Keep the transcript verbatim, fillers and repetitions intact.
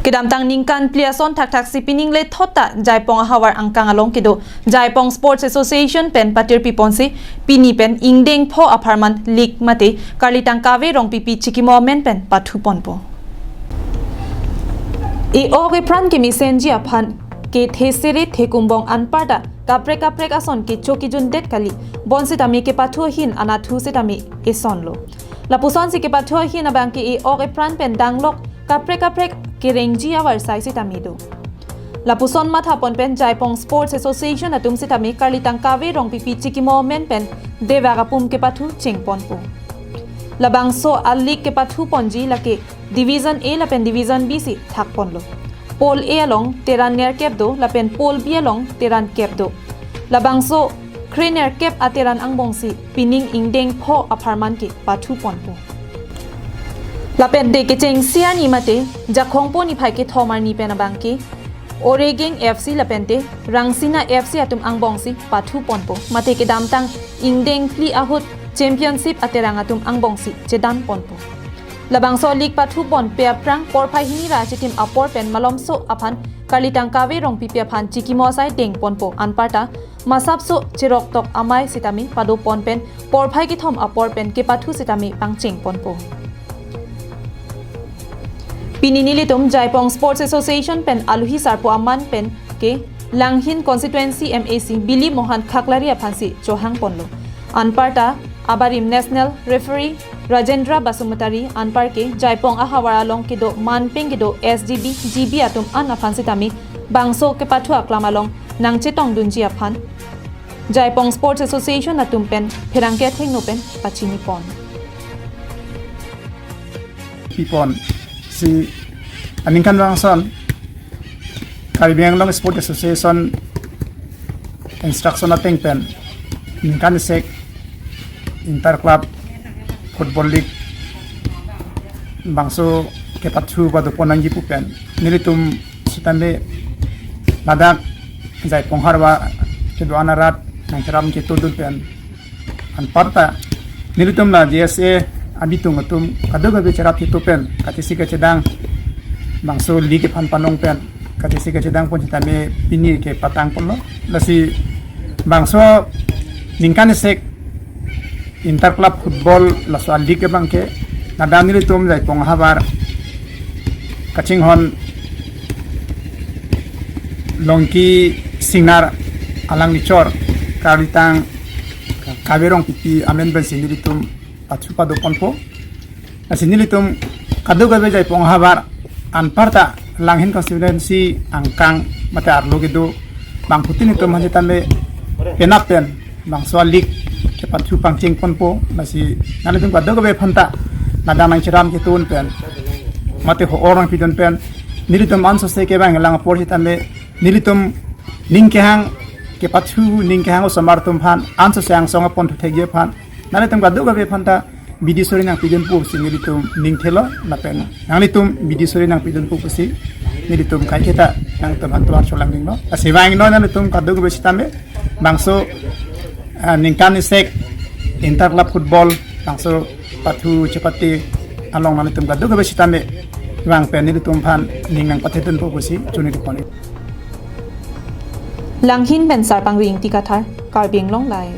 Kedamtang ningkan phli ason thakthak si pining le thot ta Jaipong ahavar angkang along kedo Jaipong Sports Association pen patirpi ponsi pini pen ingdeng pho apharman league mate karlitang kave rongpipi chikimo amen pen pathu ponpo. E-ok epran kemesenji aphan ke thesere thekumbong anparta kaprek kaprek ason kecho kejundet kali, bonsitame kepathu ahin anatthu sitame esonlo. Lapusonsi kepathu ahin abang ke e-ok epran pen danglok kaprek kaprek kerengji avarsai sitame do. Lapuson mathapon pen Jaipong Sports Association atum sitame karlitang kave rongpipi chikimo amen pen devak apum kepathu chengponpo. Labangso a-league kepathu ponji lake Division A lapen Division B si thakponlo. Pool A along teran nerkep do lapen Pool B along teran kep do. Labangso kre nerkep ateran angbongsi pining ingdeng pho apharman ke pathu ponpo. Lapen de kechengsi arni mate Jakhongpo niphai kethom arni pen abang ke Oregeng F C lapente Rangsina F C atum angbongsi pathu ponpo. Mate kedamtang ingdeng phli ahut championship aterang atum angbongsi chedan ponpo. Labangso league pathu ponpe aphrang porphai hini ra achitim apor pen malomso aphan karlitang kave rongpipi aphan chikimo asai deng ponpo anparta masapso cheroktok amei sitame pado pon pen porphai kethom apor pen kepathu sitame pangcheng ponpo. Pini nelitum Jaipong Sports Association pen aluhi sarpo aman pen ke Langhin Constituency M A C Bili Mohan Khaklari aphansi chohang ponlo. Anparta abarim national referee Rajendra Basumatary anpar ke Jaipong ahavar along kedo manpeng kedo S G B, G B atum an aphan sitame bangso kepathu aklam along nangchetongdunji aphan Jaipong Sports Association atum pen pherangke athengno pen pachini pon. Pipon si aningkan bangson Karbi Anglong Sport Association instruction ateng pen ningkan isek inter club football league bangso kepathu padopon nangji pu pen nelitum sitame ladak Jaipong ahavar kedo-an arat nangcherap chetongdun pen anparta nelitum la J S A abitung atum kadokave cherap cheto pen katesi kachedang bangso league aphan panong pen katesi kachedang pon sitame pini kepatang ponlo. Lasi bangso ningkan isek inter club football laso a-league abang ke ladak nelitum Jaipong ahavar kachinghon Longki Singnar alang nichor karlitang kave rongpipi amen pensi nelitum pathu pado ponpo. Lasi nelitum kadokave Jaipong ahavar anparta Langhin constituency angkang mate arlo kedo bangphutin itum aphan sitame penap pen bangso a-league kepathu pangcheng ponpo. Lasi nanglitum kadokave aphanta ladak nangcherap chetong pen mate ho-or nangpidun pen nelitum ansose kevang lang apor sitame nelitum ning kehang kepathu ning kehang osomar atum aphan ansose angsong apon thuthekji aphan nanglitum kadokave aphanta bidi suri nangpidun pusi nelitum ning thelo lapen nanglitum bidi suri nangpidun pu pusi nelitum kaiketa nangtum aphan tuar cholang dinglo. Lasi vangnon nanglitum kadokave sitame bangso ah, ningkan isek inter club football bangso pathu chepate along nanglitum kadokave sitame vang pen nelitum aphan ning nangpathedun pu pusi chuni dipon. Langhin pen Sarpangri Ingti Kathar, Karbi Anglong Live.